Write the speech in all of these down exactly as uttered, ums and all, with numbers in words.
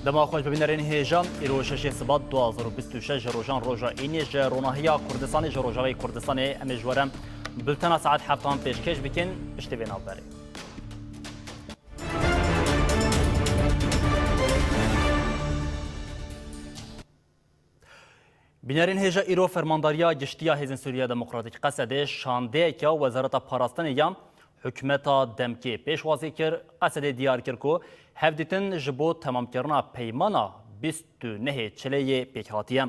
Dema xweş bibînerên hêja, îro şeşê Sibat du hazar û bîst û şeş ji rojan roja înê ji ronahiya Kurdistanê ji Rojavayê Kurdistanê em ê ji we re bultena saet heftan pêşkêş bikin, piştî vê navberê. Bînerên hêja, îro Fermandariya Giştî ya Hêzên Sûriya Demokratîk, Qesedê, şandeyeke Wezareta Parastinê ya Hikûmeta Demkê pêşwazî kir. Qesedê diyar kir ku hevdîtin ji bo temamkirina peymana bîst û nehê Çileyê pêk hatiye.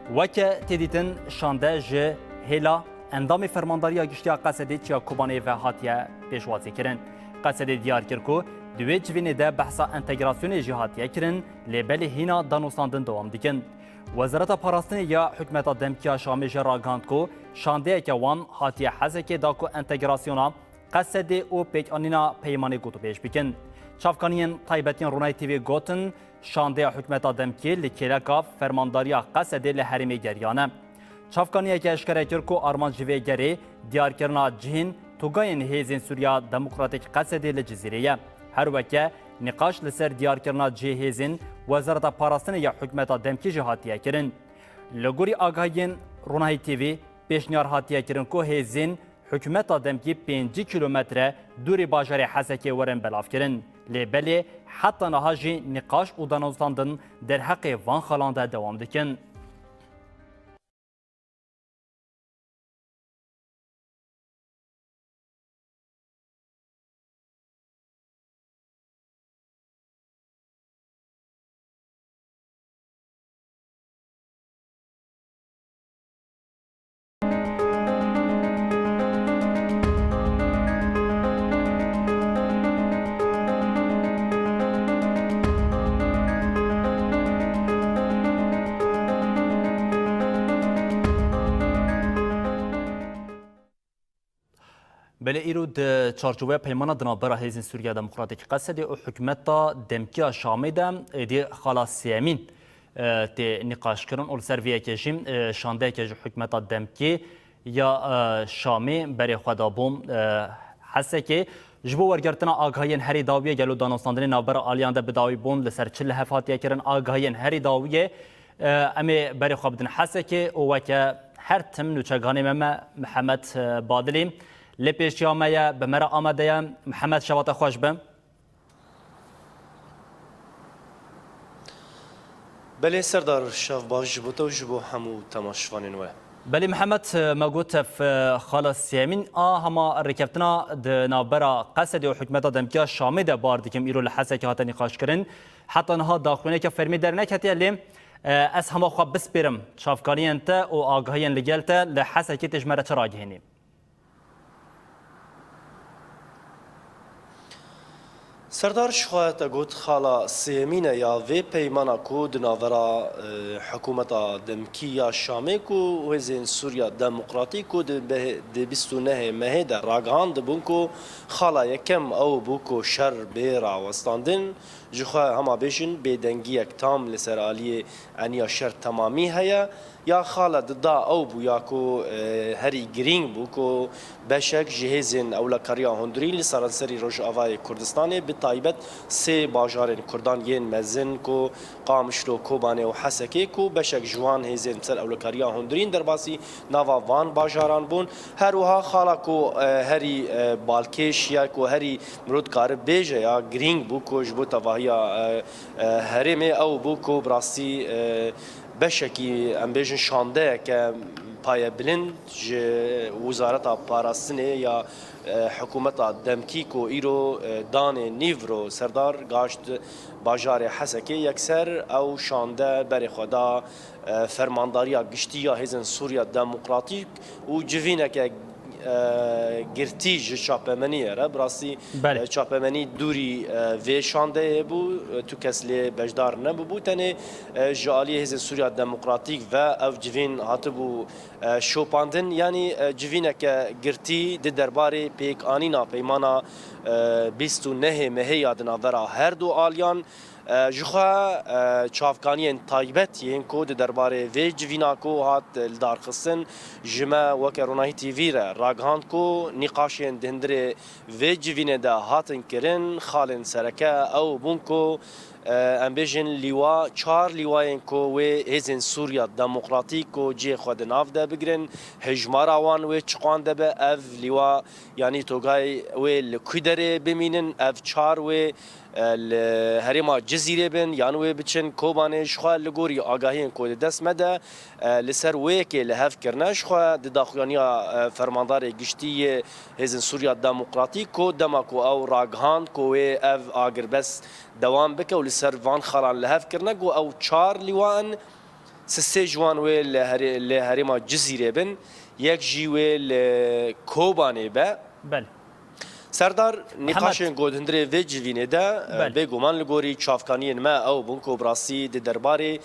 Weke tê dîtin, şande ji hêla endamê Fermandariya Giştî ya Qesedê Çiya Kobanê ve hatiye pêşwazî kirin. Qesedê diyar kir ku di wê civînê de behsa entegrasyonê jî hatiye kirin, lê belê hîna danûstandin dewam dikin. Wezareta Parastinê ya Hikûmeta Demkî ya Şamê jî ragihand ku şandeyeke wan hatiye Hesekê da ku entegrasyona Qesedê û pêkanîna peymanê gotûbêj bikin. Çavkaniyên taybet yên Ronahî T V gotin, şandeya Hikûmeta Demkî li kêleka Fermandariya Qesedê li herêmê geriyane. Çavkaniyeke eşkere kir ku armanc ji vê gerê diyarkirina cihên tugayên Hêzên Sûriya Demokratîk Qesedê li Cizîrê ye. Her weke nîqaş li ser diyarkirina cihê hêzên Wezareta Parastinê ya Hikûmeta Demkî jî hatiye kirin. Li gorî agahiyên Ronahî T V, pêşniyar hatiye kirin ku hêzên Hikûmeta Demkî pêncî kîlometre dûrî bajarê Hesekê werin belavkirin. Lê belê heta niha jî nîqaş û danûstandin derheqê van xalan de dewam dikin. Belê îro di çarçoveya peymana di navbera Hêzên Sûriya Demokratîk Qesedê û Hikûmeta Demkî ya Şamê de êdî xala sêyemîn, e, tê nîqaşkirin û li ser vê yekê jî, e, şandeyeke ji Hikûmeta Demkî ya, e, Şamê berê xwe dabû, e, Hesekê. Ji bo wergirtina agahiyên herî dawiyê, gelo danûstandinên navbera aliyan de bi dawî bûn, li ser çi li hev hatiye kirin, agahiyên herî dawiyê, e, em ê berê xwe bidin Hesekê û weke her tim nûçeganê me me Mihemed, e, Badilî li pêşiya me ye, bi me re amade ye. Mihemed, şeva te xweş be. Belê Serdar, şev baş ji bo te û ji bo hemû temaşevanên we. Belê Mihemed, me got ev, e, xala sêyemîn a hema rêkeftina di navbera Qesedê û Hikûmeta Demkî ya Şamê de bar dikim, îro li Hesekê hate nîqaşkirin. Heta niha daxuyaniyeke fermî derneketiye, lê, e, ez hema xwe bispêrim çavkaniyên te û agahiyên li gel te li Hesekê tê ji me re çi ragihînî? Serdar, ji xwe te got xala sêyemîn e ya vê peymana ku di navbera, e, hikûmeta demkî ya Şamê ku hêzên Sûriya Demokratîk ku di beh-, di bîst û nehê mehê de ragihandibûn ku xala yekem ew bû ku şer bê rawestandin. Ji xwe hema bêjin bêdengiyek tam li ser aliyê eniya şer temamî heye. Ya xala di da ew bû ya ku, e, herî girîng bû ku beşek ji hêzên ewlekariya hundirîn li seranserî Rojavayê Kurdistanê, bi taybet sê bajarên Kurdan yên mezin ku Qamişlo, Kobanê û Hesekê ku beşek ji wan hêzên ser ewlekariya hundirîn derbasî nava van bajaran bûn. Her wiha xala ku, e, herî, e, balkêş ya ku herî mirov dikare bêje ya girîng bû ku ji bo tevahiya, e, e, herêmê ew bû ku bi rastî, e, beşekî, em bêjin, şandeyeke payebilind ji Wizareta Parastinê ya, e, hikûmeta demkî ku îro, e, danê nîvro Serdar gaşt bajarê Hesekê, yekser ew şande berê xwe da, e, Fermandariya Giştî ya Hêzên Sûriya Demokratîk û civîneke, e, girtî ji çapemeniyê re. Bi rastî, Belê. e, çapemenî dûrî, e, vê şandeyê bû, e, tu kes lê beşdar nebûbû. Tenê, e, ji aliyê Hêzên Sûriya Demokratîk ve ev civîn hatibû, e, şopandin. Yanî, e, civîneke girtî di derbarê pêkanîna peymana, e, bîst û nehê mehê ya di navbera her du aliyan, E, ji xwe, e, çavkaniyên taybet yên ku di derbarê vê civîna ku hat lidarxistin ji me weke Ronahî T V re ragihand ku nîqaşên di hundirê vê civînê de hatin kirin, xalên sereke ew bûn ku, E, em bêjin lîwa, çar lîwayên ku wê hêzên Sûriya Demokratîk ku cihê xwe di nav de bigrin, hejmara wan wê çiqwan de be, ev lîwa, yanî togay wê li ku derê bimînin, ev çar wê, e, li herêma Cizîrê bin, yan wê biçin Kobanê, ji xwe li gorî agahiyên ku di dest me de, e, li ser wê yekê li hev kirine. Ji xwe di daxuyaniya, e, fermandarê giştî yê Hêzên Sûriya Demokratîk ku dema ku ew ragihand ku wê ev agirbest dewam bike û li ser van xalan li hev kirine, ku ew çar lîwa in, sisê ji wan wê li herê-, li herêma Cizîrê bin, yek jî wê li Kobanê be. Belê. Serdar, Mihemed. Nîqaşên ku di hundirê vê civînê de, e, Belê. Bêguman li gorî çavkaniyên me ew bûn ku bi rastî di derbarê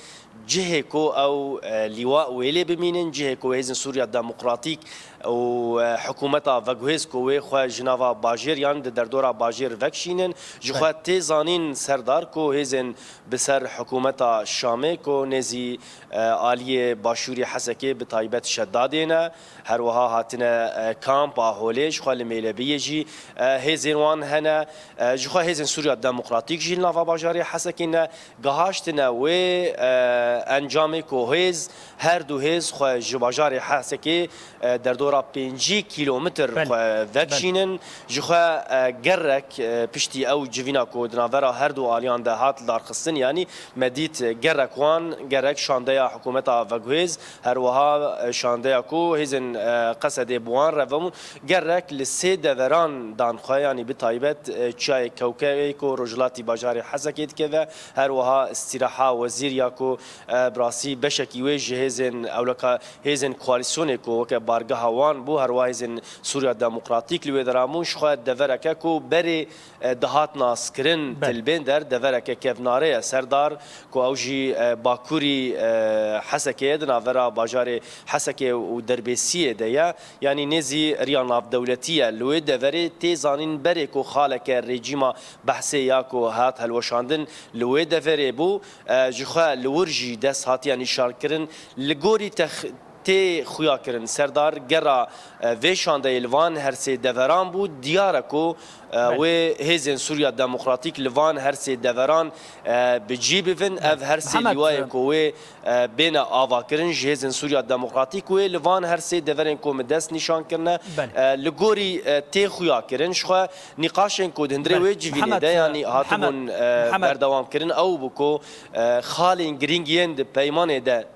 cihê ku ew, e, lîwa wê lê bimînin, cihê ku hêzên Sûriya Demokratîk û, e, hikûmeta veguhêz ku wê xwe ji nava bajêr yan di derdora bajêr vekişînin, ji xwe Belê. Tê zanîn Serdar ku hêzên bi ser hikûmeta Şamê ku nêzî, e, aliyê başûrê Hesekê bi taybet Şedadê ne, her wiha hatine, e, kampa Holê ji xwe li Mêlebiyê jî, e, hêzên wan hene. E, ji xwe hêzên Sûriya Demokratîk jî li nava bajarê Hesekê ne. Gihaştine wê, e, encamê ku hêz, her du hêz xwe ji bajarê Hesekê, e, derdora pêncî kîlometr Belê. Xwe Belê. Vekişînin. Ji xwe, e, gerek, e, piştî ew civîna ku di navbera her du aliyan de hat lidarxistin, yanî me dît, e, gerek wan, gerek şandeya hikûmeta veguhêz, her wiha, e, şandeya ku hêzên, e, Qesedê bi wan re ve bûn, gerek li sê deveran dan xwe, yanî bi taybet, e, çiyayê Kewkewê ku rojhilatî bajarê Hesekê dikeve, her wiha îstîraha wezîr ya ku, e, bi rastî beşekî wê ji hêzên ewleka, hêzên koalîsyonê ku weke bargeha wan bû, her wiha hêzên Sûriya Demokratîk li wê deran bûn, ji xwe devereke ku berê, e, dihat naskirin Belê. Til bên der, devereke kevnare ye, Serdar, ku ew jî, e, bakurî, e, Hesekê ye, di navbera bajarê Hesekê û Derbêsiyê de ye. Yanî nêzî riya navdewletî ye. Li wê deverê tê zanîn berê ku xaleke rejîma Behsê ya ku hat helweşandin li wê deverê bû, e, ji xwe li wir jî dest hatiye nîşankirin. Li gorî tex-, tê xuya kirin, Serdar, gera, e, vê şandeyê li van her sê deveran bû. Diyar e ku, e, Belê. Wê hêzên Sûriya Demokratîk li van her sê deveran, e, bi cî bibin. Belê. Ev her sê Mihemed, lîwayên e, ku wê, e, bêne avakirin ji hêzên Sûriya Demokratîk wê li van her sê deverên ku min dest nîşan kirine, Belê. E, li gorî, e, tê xuya kirin. Ji xwe nîqaşên ku di hundirê Belê. Wê civînê Mihemed, de, e, yanî Mihemed, hatibûn, e, Mihemed. Berdewam kirin ew bû ku, e, xalên girîng yên di peymanê de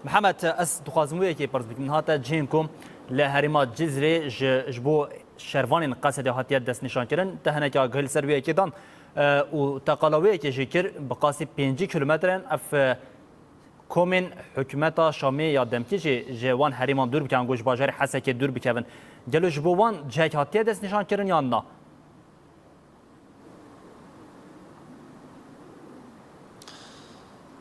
Mihemed, ez dixwazim wê yekê pirs bikim. Hate cihên ku li herêma Cizrê ji, ji bo şervanên Qesedê hatiye destnîşankirin, te hinekî agahî li ser wê yekê dan, e, û te qala wê yekê jî kir, bi qasî pêncî kîlometre ev, e, komên hikûmeta Şamê ya demkî jî ji wan herêman dûr bike, ango ji bajarê Hesekê dûr bikevin. Gelo ji bo wan cihek hatiye destnîşankirin yan na?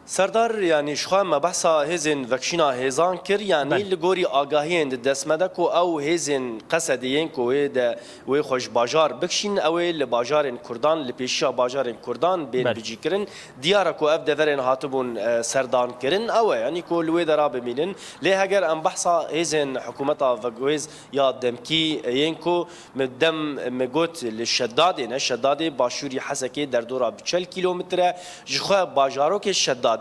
Serdar, yanî ji xwe me behsa hêzên vekişîna hêzan kir, yanî Belê. Li gorî agahiyên di dest me de ku ew hêzên Qesedê yên ku wê de, wê xwe ji bajar bikişîn, ew ê li bajarên Kurdan, li pêşiya bajarên Kurdan bên Belê. Bicîkirin. Diyar e ku ev deverên hatibûn, e, serdan kirin, ew e, yanî ku li wê dera bimînin. Lê heger em behsa hêzên hikûmeta veguhêz ya demkî yên ku min dem min got li Şedadê ne, Şedadê başûrî Hesekê derdora bi çel kîlometre, ji xwe bajarokê Şedadê,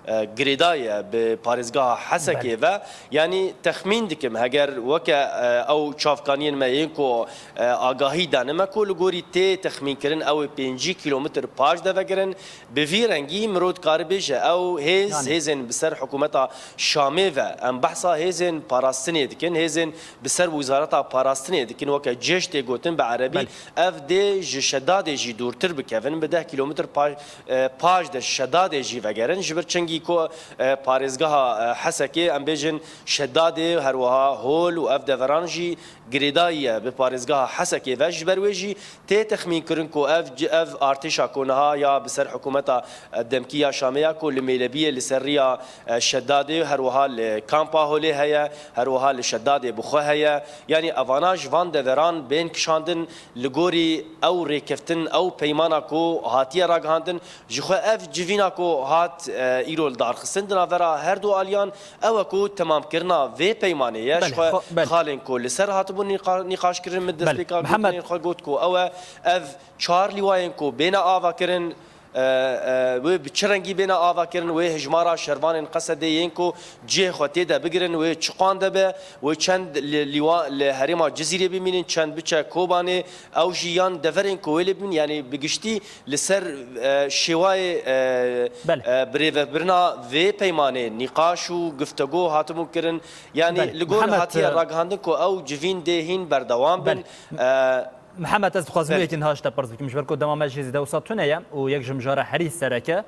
e, girêdayî ye bi parêzgeha Hesekê Belê. Ve. Yanî texmîn dikim heger weke, e, ew çavkaniyên me yên ku, e, agahî dane me ku li gorî tê texmînkirin ew ê pêncî kîlometr paş de vegerin, bi vî rengî mirov dikare bêje ew hêz, Yanî. Hêzên bi ser hikûmeta Şamê ve, em behsa hêzên parastinê dikin, hêzên bi ser wizareta parastinê dikin, weke cêj tê gotin bi erebî, Belê. Ev dê ji Şedadê jî dûrtir bikevin, bi deh kîlometr pa-, e, paş de Şedadê jî vegerin, ji ber çengî ku, e, parêzgeha, e, Hesekê, em bêjin Şedadê, her wiha Hol û ev deveran jî girêdayî ye bi parêzgeha Hesekê ve, ji ber wê jî tê texmînkirin ku ev, ev artêşa ku niha ya bi ser hikûmeta, e, demkî ya Şamê ya ku li Mêlebiyê li ser riya, e, Şedadê, her wiha li kampa Holê heye, her wiha li Şedadê bi xwe heye. Yanî evana ji van deveran bên kişandin, li gorî ew rêkeftin, ew peymana ku hatiye ragihandin, ji xwe ev civîna ku hat, e, îro lidarxistin di navbera her du aliyan, ew e ku temamkirina vê peymanê ye. Belê, Ji xwe xo-, belê. Xalên ku li ser hatibûn nîqa-, nîqaşkirin, min Belê. Destpêka Mihemed gotinên xwe got ku ew e, ev çar lîwayên ku bêne avakirin, E, e, wê bi çi rengî bêne avakirin, wê hijmara şervanên Qesedê yên ku cihê xwe tê de bigirin, wê çi qan de be, wê çend li, lîwa-, li herêma Cizîrê bimînin, çend biçe Kobanê, ew jî yan deverên ku wê lê bimînin, yanî bi giştî li ser, e, şêwayê, e, Belê. e, birêvebirina vê peymanê nîqaş û guftego hatibû kirin. Yanî Belê. li gor Mihemed, hatiye e, ragihandin ku ew civîn dê hîn berdewam bin. Belê. E, Mihemed, ez dixwazim Belê. yekî niha ji te pirs bikim, ji ber ku dema me jî zêde wisa tune ye û yek ji mijara herî sereke,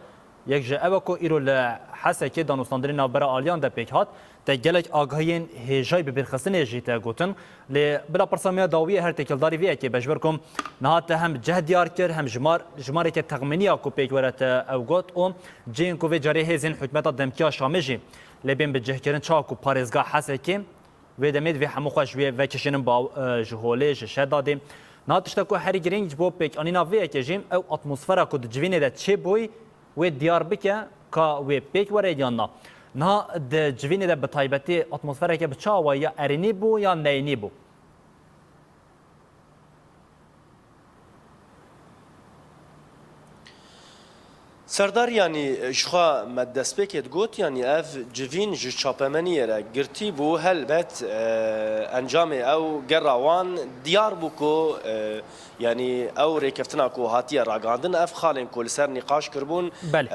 yek ji ew e ku îro li Hesekê danûstandinê navbera aliyan de pêk hat, te gelek agahiyên hêjayî bi bîrxistinê jî te gotin. Lê bila pirsa me ya dawiyê her têkildarî vê yekê be, ji ber ku niha te hem cih diyar kir, hem jimar, jimareke texmînî ya ku pêk were te ew got û cihên ku vê carê hêzên hikûmeta demkî ya Şamê jî lê bên bi cihkirin, çawa ku parêzgeha Hesekê Vê demê divê hemû xwe ji wê vekişînin, ba-, e, ji holê, ji Şedadê. Niha tişta ku herî girîng ji bo pêkanîna vê yekê jî ew atmosfera ku di civînê de çêbûyî, wê diyar bike ka wê pêk were yan na. Niha di civînê de bi taybetî atmosfereke bi çi awayî ya erênî bû yan neyînî bû? Serdar, yanî, ji xwe me destpêkê digot, yanî ev civîn ji çapemeniyê re girtî bû, helbet, e, encamê ew gera wan diyar bû ku, e, yanî ew rêkeftina ku hatiye ragihandin, ev xalên ku li ser nîqaş kiribûn, Belê.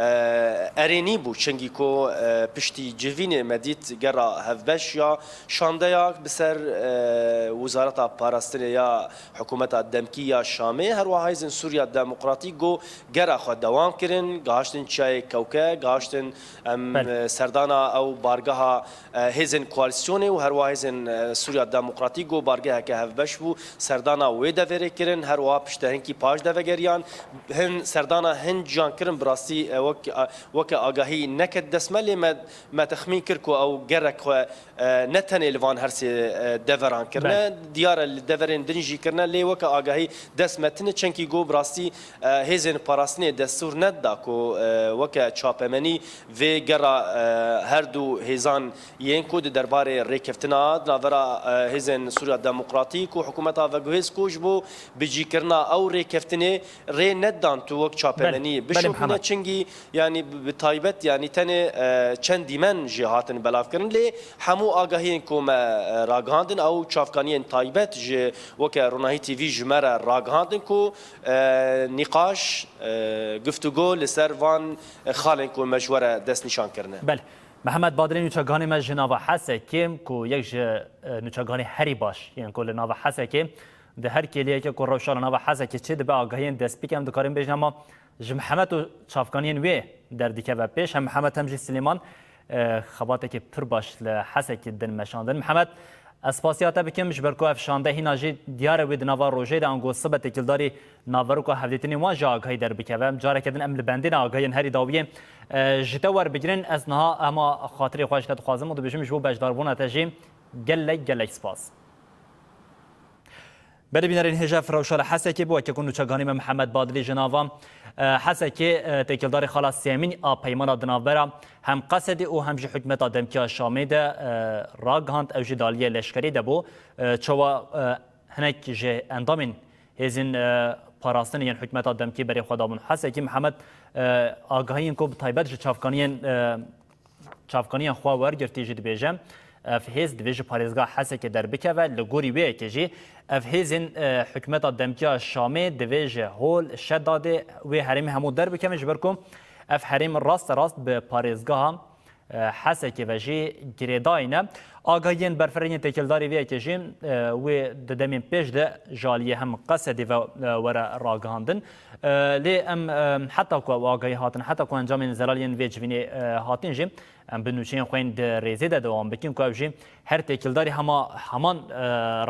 e, erênî bû, çingî ku, e, piştî civînê me dît gera hevbeş ya şandeya bi ser, e, Wizareta Parastinê ya Hikûmeta demkî ya Şamê, her wiha Hêzên Sûriya Demokratîk ku gera xwe dewam kirin, gihiştin Çiyayê Kewke, gihiştin em, Belê. e, serdana ew bargeha, e, hêzên koalîsyonê û her wiha Hêzên, e, Sûriya Demokratîk ku bargeheke hevbeş bû, serdana wê devêrê kirin, her wiha piştehingkî paş de vegeriyan. Hin serdana hin ciyan kirin, bi rastî, e, wek, e, weke agahî neket dest me, lê me, me texmîn kir ku ew gerek xwe e, ne tenê li van her sê, e, deveran kirine, Belê. diyar e li deverên din jî kirine, lê weke agahî dest me tine, çenkî got bi rastî, e, hêzên parastinê destûr nedida ku, e, weke çapemenî vê gera, e, her du hêzan yên ku di derbarê rêkeftina di navbera, e, hêzên Sûriya Demokratîk û hikûmeta veguhêz ku ji bo bicîkirina ew rêkeftinê rê nedan tu wek çapemenî Belê. Belê, bişopîne, Mihemed. çingî, yanî bi, bi taybet, yanî tenê, e, çend dîmen jî hatin belavkirin, lê hemû agahiyên ku me, e, ragihandin, ew çavkaniyên taybet ji weke Ronahî T V ji me re ragihandin ku, e, nîqaş, e, guftûgo li ser van, e, xalên ku me ji we re destnîşan kirine. Belê. Mihemed Badilî, nûçeganê me ji nava Hesekê, ku yek ji, e, nûçeganê herî baş yên ku li nava Hesekê, di her kêliyeke ku rewşa li nava Hesekê çê dibe, agahiyên destpêkê em dikarin bêjin, ama ji Mihemed û çavkaniyên wê derdikeve pêş. Hem Mihemed hem jî Silêman, e, xebateke pir baş li Hesekê din meşandin. Mihemed, ez spasiya te bikim, ji ber ku ev şande hîna jî diyar e wê di nava rojê de ango sibe têkildarî navberoka hevdîtinên wan jî agahî derbikeve. Em careke din em li bendê ne agahiyên herî dawiyê, e, ji te werbigirin. Ez niha hema xatirê xwe ji te dixwazim û dibêjim ji bo beşdarbûna te jî gelek, gelek spas. Belê bînerên hêja, ev rewşa li Hesekê bû, weke ku nûçeganî me Mihemed Badilî ji nava, e, Hesekê, e, têkildarî xala sêyemîn a peymana di navbera hem Qesedê û hem jî hikûmeta demkî ya Şamê de, e, ragihand, ew jî di aliyê leşkerî de bû. E, çawa, e, hinek ji endamên hêzên, e, parastinê yên hikûmeta demkî berê xwe dabûn Hesekê, Mihemed, e, agahiyên ku bi taybet ji çavkaniyên, e, çavkaniyên xwe wergirtî jî dibêje, ev hêz divê ji parêzgeha Hesekê derbikeve. Li gorî wê yekê jî ev hêzên, e, hikûmeta demkî ya Şamê divê ji hol, Şedadê, wê herêmê hemû derbikevin, ji ber ku ev herêm raste rast bi parêzgeha, e, Hesekê ve jî girêdayî ne. Agahiyên berfirehên têkildarî vê yekê jî, e, wê di demên pêş de ji aliyê hem Qesedê ve, e, were ragihandin. E, lê em, e, heta ku ew agahî hatin, heta ku encamên zelal yên vê civînê, e, hatin jî, em bi nûçeyên xwe yên di rêzê de dewam bikin ku ew jî her têkildarî hema heman, e,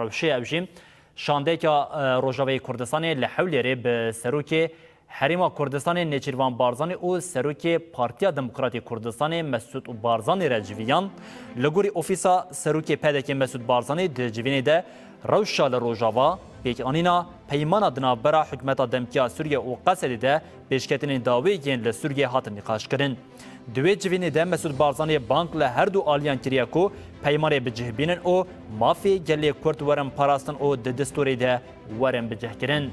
rewşê, ew jî şandeyeke, e, Rojavayê Kurdistanê li Hewlêrê bi serokê Herêma Kurdistanê Nêçîrvan Barzanî û serokê Partiya Demokratîk Kurdistanê Mesûd Barzanî re civiyan. Li gorî ofîsa serokê P D K Mesûd Barzanî di civînê de rewşa li Rojava, pêkanîna peymana di navbera hikûmeta demkî ya Sûriye û Qesedê de pêşketinên dawî yên li Sûriyeyê hatin nîqaşkirin. Di wê civînê de Mesûd Barzanî bang li her du aliyan kiriye ku peymanê bi cih bînin û mafê gelê Kurd werin parastin û di distûrê de werin bicihkirin.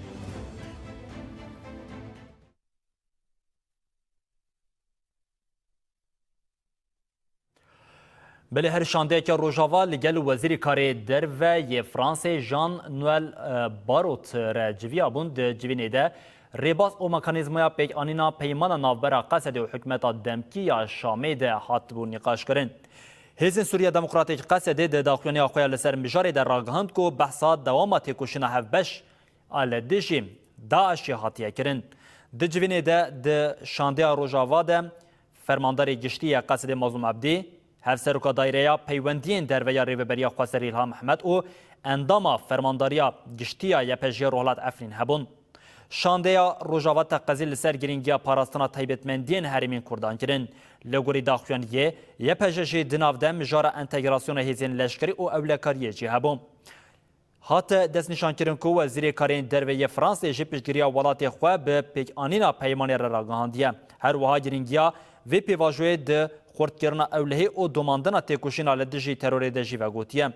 Belê her şandeyeke Rojava li gel Wezîrê Karê Derve yê Fransê Jean Noel, e, Barrot re civiya bûn. Di civînê de rêbaz û mekanîzmaya pêkanîna peymana navbera Qesedê û hikûmeta demkî ya Şamê de hatibû nîqaşkirin. Hêzên Sûriya Demokratîk Qesedê di daxuyaniya xwe ya li ser mijarê de ragihand ku behsa dewama têkoşîna hevbeş a li dijî DAIŞê hatiye kirin. Di civînê de di şandeya Rojava de Fermandarê Giştî yê Qesedê Mazlûm Ebdî, Hevseroka Dayreya Peywendiyên Derve ya Rêveberiya Xweser Îlham Ehmed û endama Fermandariya Giştî ya Y P J'ê Rohlat Efrîn hebûn. Şandeya Rojava teqezî li ser girîngiya parastina taybetmendiyên herêmên Kurdan kirin. Li gorî daxuyaniyê, Y P J jî di nav de mijara entegrasyona hêzên leşkerî û ewlekariyê jî hebû. Hate destnîşankirin ku Wezîrê Karên Derve yê Fransê jî piştgiriya welatê xwe bi pêkanîna peymanê re ragihandiye. Her wiha girîngiya vê pêvajoyê di xurtkirina ewlehî û domandina têkoşîna li dijî terorê de jî vegotiye.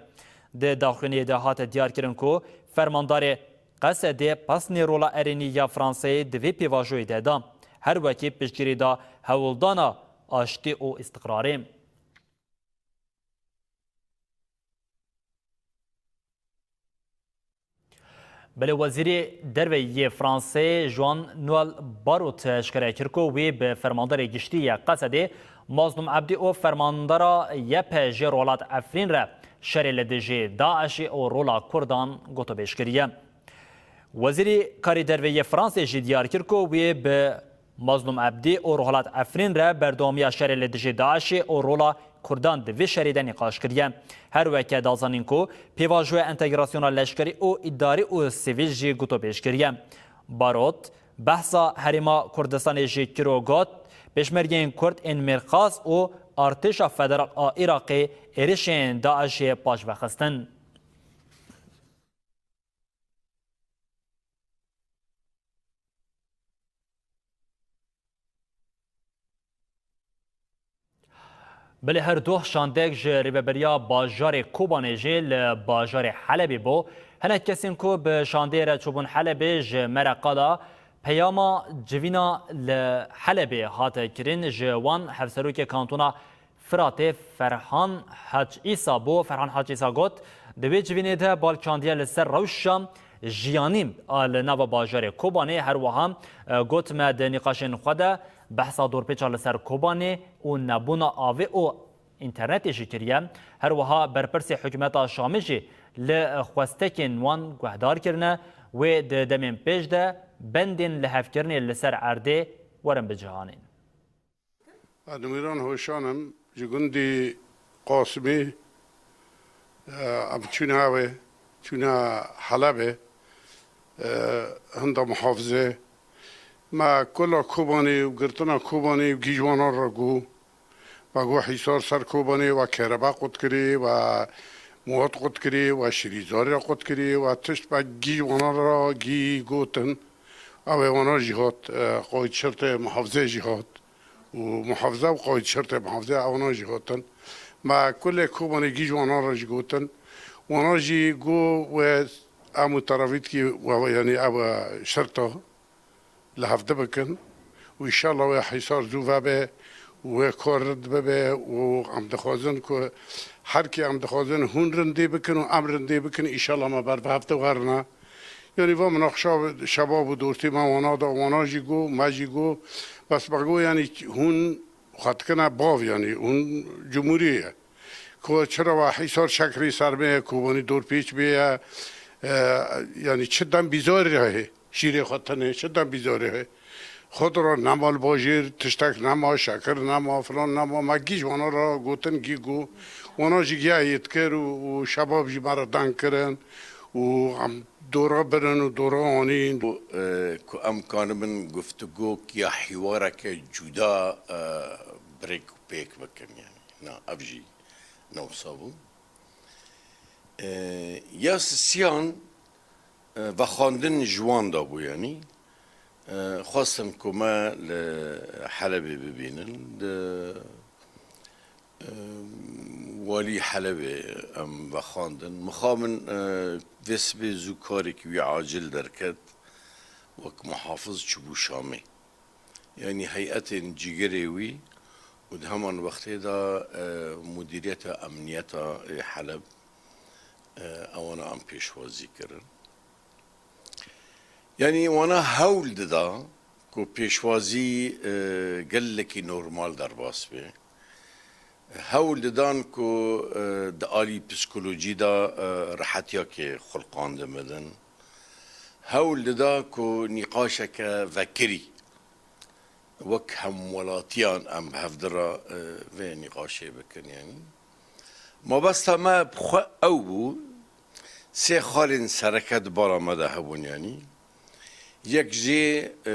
Di daxuyaniyê de hate diyarkirin ku fermandarê Qesedê pesnê rola erênî ya Franseyê di vê pêvajoyê de da. Her wekî piştgirî da hewldana aştî û îstiqrarê. Belê Wezîrê Derve yê Fransê Jean Noel Barrot eşkere kir ku wê bi Fermandarê Giştî yê Qesedê Mazlûm Ebdî û fermandara Y P J'ê Rohlat Efrîn re şerê li dijî DAIŞê û rola Kurdan gotûbêj kiriye. Wezîrê Karê Derve yê Fransê jî diyar kir ku wê bi Mazlûm Ebdî û Rohlat Efrîn re berdewamiya şerê li dijî DAIŞê û rola Kurdan di vê şerê de nîqaş kiriye. Her weke da zanîn ku pêvajoya entegrasyona leşkerî û îdarî û sivîl jî gotûbêj kiriye. Barot behsa Herêma Kurdistanê jî kir û got, Pêşmergeyên Kurd ên mêrxas û Artêşa Federal a Iraqê êrişên DAIŞê paş vexistin. Belê her doh şandek ji rêveberiya bajarê Kobanê jî li bajarê Helebê bû. Hinek kesên ku bi şandeyê re çûbûn Helebê ji me re qala peyama civîna li Helebê hate kirin. Ji wan hevserokê kantona Firatê Ferhan Hac Îsa bû. Ferhan Hac Îsa got, di wê civînê de balkandiye li ser rewşa jiyanî a li nava bajarê Kobanê. Her wiha, e, got, me di nîqaşên xwe de behsa dorpêça li ser Kobanê û nebûna avê û înternetê jî kiriye. Her wiha berpirsê hikûmeta Şamê jî li xwestekên wan guhdar kirine, wê di demên pêş de bendên lihevkirinê li ser erdê werin bicihanîn. Ez Nimîran Hoşan im, ji gundî Qasimê, e, em çûne ewê, çûne Helebê, e, hinda muhafizê. Me kula Kobanê û girtina Kobanê û gîj wana re got, me got hîsar ser Kobanê, we kereba qut kirî, we muhat qut kirî, we şirîzarî qut kirî, we tişt me gîj wana re gî gotin. Ew ê wana jî hat, e, qayît şirtê muhafizê jî hat. û muhafize û qayît şirtê muhafize ewana jî hatin. Me kulê Kobanê gîj wana re jî gotin. Wana jî got we em û terafîkî we, yanî ew şirta li hevdi bikin. Û înşallah wê hîsar zû vebe û wê kar rind bibe û em dixwazin ku her kê em dixwazin hûn rindî bikin û em rindî bikin, înşallah me ber bi hevdi werine. Yanî va min axşam şebab û dortî me wana da, wana jî got, me jî got, bes me got, yanî hûn xwe dikine bav, yanî hûn cumhurî ye. Ku çira we hîsar şekrî ser me ye, ku wanî dorpêç bê ye, e, yanî çi dem bîzarî heye, şîrê xwe tenê, çi dem bîzarî heye. Xwe dira nema li bajêr, tiştek nema, şekir nema, filan nema, me gîj wana re gotin, gî got, wana jî giya yê dikir û, û şebab jî me re deng kirin. û em dora birin û dora anîn. Û, e, ku em kanibin guftugok ya hîwareke cuda, e, birêk û pêk bikin, yani. Na, ev jî ne wisa bû. E, ya sisiyan, e, vexwandin ji wan de bû, yani. E, xwestin ku me li Helebê bibînin. Di Walî Helebê em vexwandin. Mixabin, e, vê sibê zû karekî wî acil derket, wek muhafiz çûbû Şamê. Yanî heyetên cîgirê wî Û di heman wextê de, e, Mudîriyeta Emniyeta ê Heleb, e, ewana em pêşwazî kirin. Yanî wana hewl dida ku pêşwazî, e, gelekî normal derbas be. Hewl didan ku, e, di alî psîkolojî de, e, rehetiyakê xulqandin bidin. Hewl dida ku nîqaşeke vekirî wek hemwelatiyan em bi hevdi re, e, vê nîqaşê bikin, yanî. Mabesta me bi xwe ew bû, sê xalên sereke di bala me de hebûn, yanî. Yek jê, e,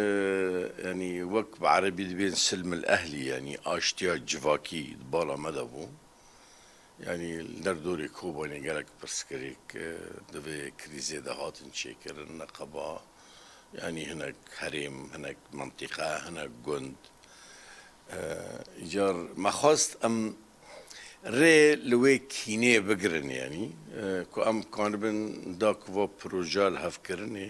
yanî wek bi erebî dibên silmil ehlî, yanî aştiya civakî di bala me de bû. Yanî li derdorê Kobanê gelek pirsgirêk, e, di vê krîzê de hatin çêkirin, neqeba, yanî hinek herêm, hinek mintîqe, hinek gund. E, îcar me xwest em rê li wê kînê bigirin, yanî, e, ku em kanibin da ku va proja li hevkirinê,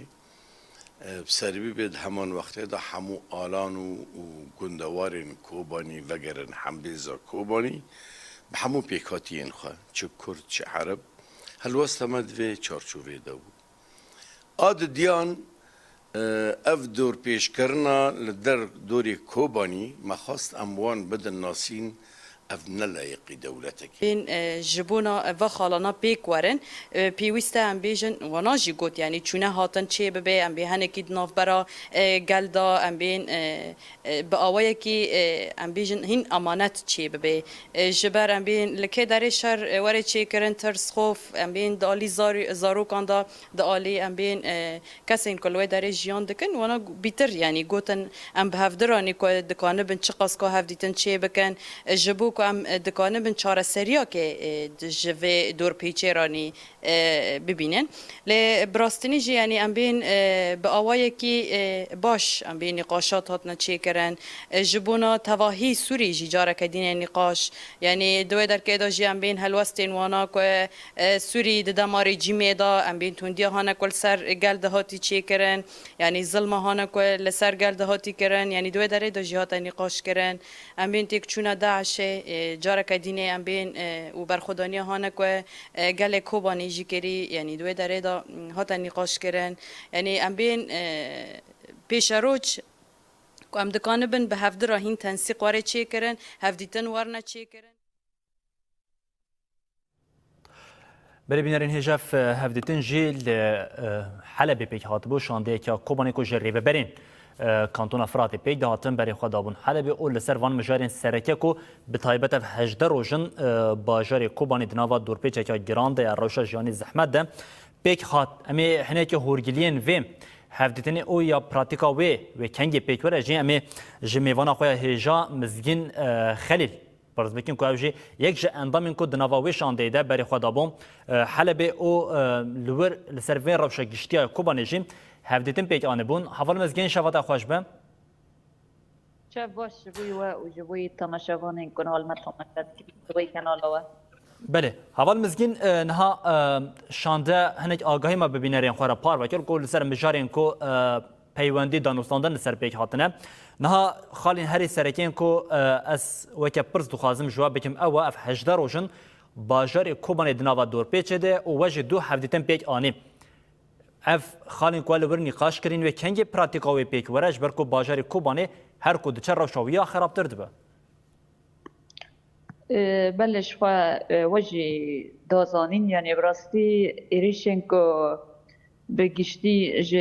e, bi serî bibe di heman wextê de hemû alan û, û gundewarên Kobanî vegerin hembêza Kobanî bi hemû pêkhatiyên xwe, çi Kurd, çi Ereb, helwesta me di vê çarçovê de bû. A didiyan, e, ev dorpêçkirina li der dorê Kobanî me xwest em wan bidin nasîn, ev ne layiqî dewletekê. Bên, e, ji bona va xalana pêk werin, e, pêwîst e em bêjin, wana jî got, yanî çûne hatin çê bibe, em bê hinekî di navbera, e, gel de, em bên, e, e, bi awayekî, e, em bêjin, hîn emanet çê bibe. E, ji ber em bên li kê derê şer, e, were çêkirin, tirs, xof, em bên di alî zar-, zarokan de, di alî em bên, e, kesên ku li wê derê jiyan dikin, wana bîtir, yanî gotin, em bi hevdiranî ku dikanibin çiqas ku hevdîtin çê bikin, e, ji bo ku em, e, dikanibin çareseriyakê, e, di, ji vê dorpêçê ranî, e, bibînin. Lê bi rastînî jî, yanî em bên, e, bi awayekî, e, baş em bên nîqaşat hatine çêkirin. E, ji bona tevahî Sûrî jî careke dîne nîqaş. Yanî di wê derkê de jî em bên helwestên wana ku, e, Sûrî di dema rejîmê de em bên tundiya hane ku li ser gel de hatî çêkirin. Yanî zilma hane ku li ser gel de hatî kirin. Yanî di wê derê de jî hate nîqaş kirin. Em bên têkçûna DAIŞê, e, careke dînê em bên, e, û berxwedaniya hane ku, e, gelê Kobanê jî kirî, yanî di wê derê de, m, hate nîqaş kirin. Yanî em bên, e, pêşeroç ku em dikanibin bi hevdi re hîn tensîq were çêkirin, hevdîtin werine çêkirin. Belê bînerên hêja, ev hevdîtin jî li, e, Helebê pêk hatibû. Şandeyeke Kobanê ku ji rêveberên, e, Kantona Firatê pêk dihatin, berê xwe dabûn Helebê û li ser van mijarên sereke ku bi taybet ev hejdeh roj in, e, bajarê Kobanê di nava dorpêçeke giran de ya, rewşa jiyanî zehmet de pêk hat. Em ê hinekî hûrgiliyên vê hevdîtinê û ya pratîka wê, wê kengê pêk were jî em ê ji mêvana xwe ya hêja Mizgîn, e, Xelîl pirs bikin ku ew jî yek ji endamên ku di nava wê şandeyê de berê xwe dabû, e, Helebê û, e, li wir li ser vê rewşa giştî ya Kobanê jî hevdîtin pêk anîbûn. Heval Mizgîn, şeva te xweş be. Şev baş ji bo we û ji bo temaşevanên ku niha li me temaşe dikin, ji bo kanala we. Belê. Heval Mizgîn, e, niha, e, şande hinek agahî me bi bînerên xwe re parve kir ku li ser mijarên ku, e, peywendî danûstandin li ser pêk hatine. Niha xalên herî sereke yên ku, e, ez weke pirs dixwazim ji we bikim ew e, ev hejdeh roj in bajarê Kobanê di nava dorpêçê de û we jî du hevdîtin pêk anî. Ev xalên ku we li wir nîqaş kirîn, wê kengê pratîka wê pêk were, ji ber ku bajarê Kobanê her ku diçe rewşa wî ya xerabtir dibe? E, belê, ji xwe, e, we jî da zanîn, yanî bi rastî êrîşên ku bi giştî ji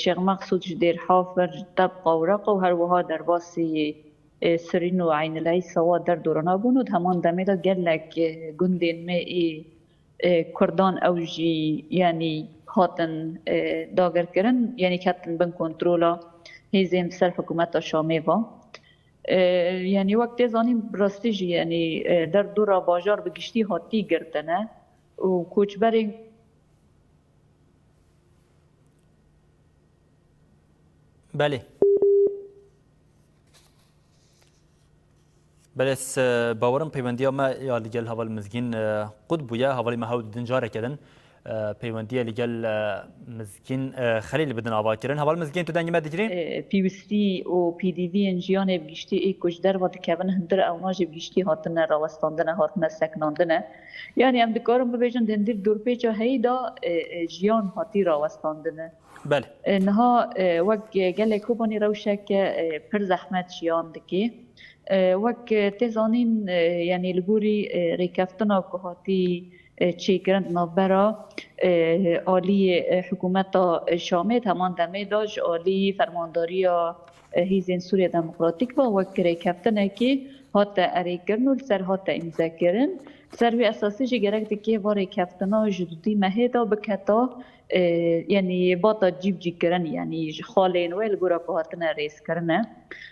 Şêx Meqsûd, ji Dêr Hafir, Tebqa û Reqa û her wiha derbasî, e, Sirîn û Eynil Eysa wa derdorana bûn û di heman demê de gelek, e, gundên me ê, e, Kurdan ew jî, yanî hatin, e, dagirkirin, yanî ketin bin kontrola hêzên ser hikûmeta Şamê ve. E, yanî wek tê zanîn, bi rastî jî, yanî, e, derdora bajar bi giştî hatî girtine û koçberên Belê. Belê, ez, e, bawerim peywendiya me ya li gel heval Mizgîn, e, qut bûye. Hevalê me hewl didin careke din, e, peywendiye li gel, e, Mizgîn, e, Xelîl bidin avakirin. Heval Mizgîn, tu dengê me digirî? E, pîwistî û pêdiviyên jiyanê bi giştî ê ku ji derve dikevin, hundir ewna jî bi giştî hatine rawestandine, hatine sekinandine. Yanî em dikarin bibêjin di hundir dorpêça heyî de, e, e, jiyan hatî rawestandine. Belê. E, niha, e, wek gelê Kobanî rewşeke, e, pir zehmet jiyan dike. E, wek, e, tê zanîn, e, yanî li gorî, e, rêkeftina ku hatî, e, çêkirin di navbera, e, aliyê, e, hikûmeta, e, Şamê di heman demê de ji alî fermandariya, e, Hêzên Sûriya Demokratîk ve wek rêkeftinekî hate erêkirin û li ser hate îmzekirin. Ser vê esasî jî gerek dike va rêkeftina ji dudî mehê de biketa, e, yanî bata cîbicîkirin, yanî ji xalên wê li gora ku hatine rêzkirine.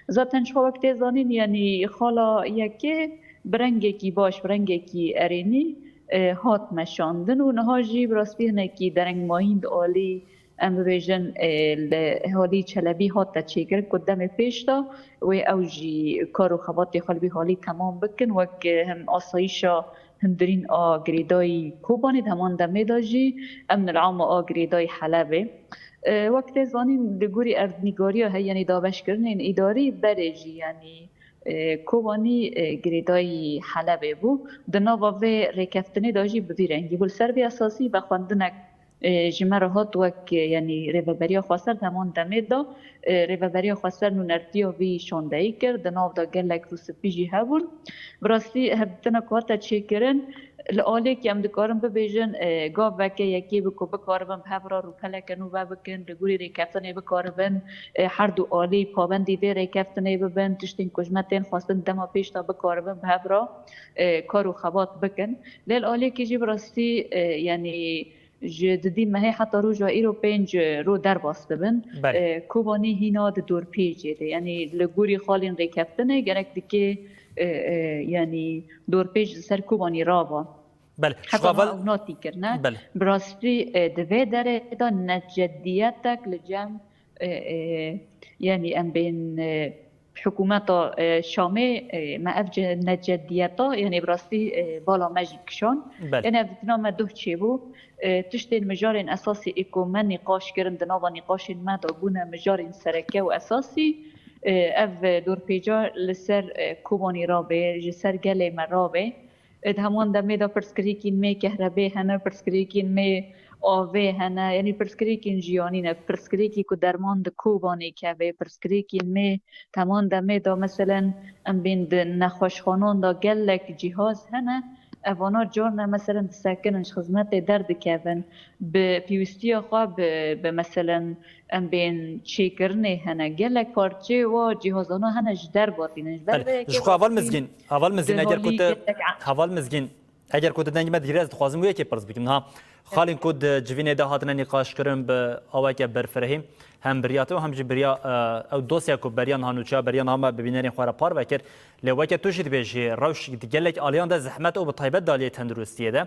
Zaten ji xwe wek tê zanîn, yanî xala yekê bi rengekî baş, bi rengekî erênî, e, hat meşandin û niha jî bi rastî hinekî derengmahîn di alî, em bibêjin, e, li halî Çelebî hate çêkirin ku demê pêş de wê ew jî kar û xebatê xwe li vî halî temam bikin, wek, e, hem asayîşa hundirîn a girêdayî Kobanê, di heman demê de jî emn el-ama a girêdayî Helebê. E, wek tê zanîn, li gorî erdnîgariya heyî, yanî dabeşkirinên îdarî berê jî, yanî, e, Kobanî, e, girêdayî Helebê bû. Di nava vê rêkeftinê de jî bi vî rengî bû. Li ser vê esasî vexwendinek, e, ji me re hat wek, e, yanî Rêveberiya Xweser di heman demê de, e, Rêveberiya Xweser nûnertiya vî şandeyî kir. Di nav de gelek rûspî jî hebûn. Bi rastî hevdîtina ku hate çêkirin, li aliyekî em dikarin bibêjin, e, gaveke yekê bû ku bikaribin bi hev re rûpeleke nû vebikin, li gorî rêkeftinê bikaribin, e, her du alî pabendî vê rêkeftinê bibin, tiştên ku ji me tên xwestin dema pêş de bikaribin bi hev re, e, kar û xebat bikin. Lê li aliyekî jî bi rastî, e, yanî ji dudî mehê heta roja îro pênc roj derbas dibin. Belê. E, Kobanî hîna di dorpêcê de. Yanî li gorî xalên rêkeftinê gerek dike, e, e, yanî dorpêc li ser Kobanî rava. Belê. Ji Heta xwe niha ew natî kirine. Belê. Bi rastî, e, di vê derê de necediyetek li cem, e, e, yanî em bên, e, hikûmeta, e, Şamê, e, me ev ce-, necediyeta, yanî bi rastî, e, bala me jî kişand. Belê. Yanî ev dîtina me duh çêbû. E, tiştên mijarên esasî ê ku me nîqaş kirin di nava nîqaşên me de bûne mijarên sereke û esasî. E, ev dorpêca li ser, e, Kobanî rabe, ji ser gelê me rabe. E, di heman demê de pirsgirêkên me kehrebê hene, pirsgirêkên me avê hene, yanî pirsgirêkên jiyanî ne, pirsgirêkî ku derman di Kobanê keve, pirsgirêkên me di heman demê de, meselen, em bên di nexweşxanan de gelek cîhaz hene, evana carna, meselen, disekinin, ji xizmetê derdikevin, bi pêwîstiya xwe bi, bi, meselen, em bên çêkirinê hene, gelek parçeyê wa cîhazana hene ji derve tînin. Ji ber vê Belê. yekê Ji xwe heval rastî Mizgîn, heval Mizgîn, di eger ku holî te, gelek a- heval Mizgîn, eger ku tu dengê me digirî, ez dixwazim wê yekê pirs bikim. Niha xalên ku di civînê de hatine nîqaşkirin bi aweke berfirehî, hem bi riya te û hem jî bi riya, e, ew dosya ku beriya niha nûçeya beriya niha me bi bînerên xwe re parve kir. Lê weke tu jî dibêjî, rewş di gelek aliyan de zehmet û bi taybet di aliyê tenduristiyê de.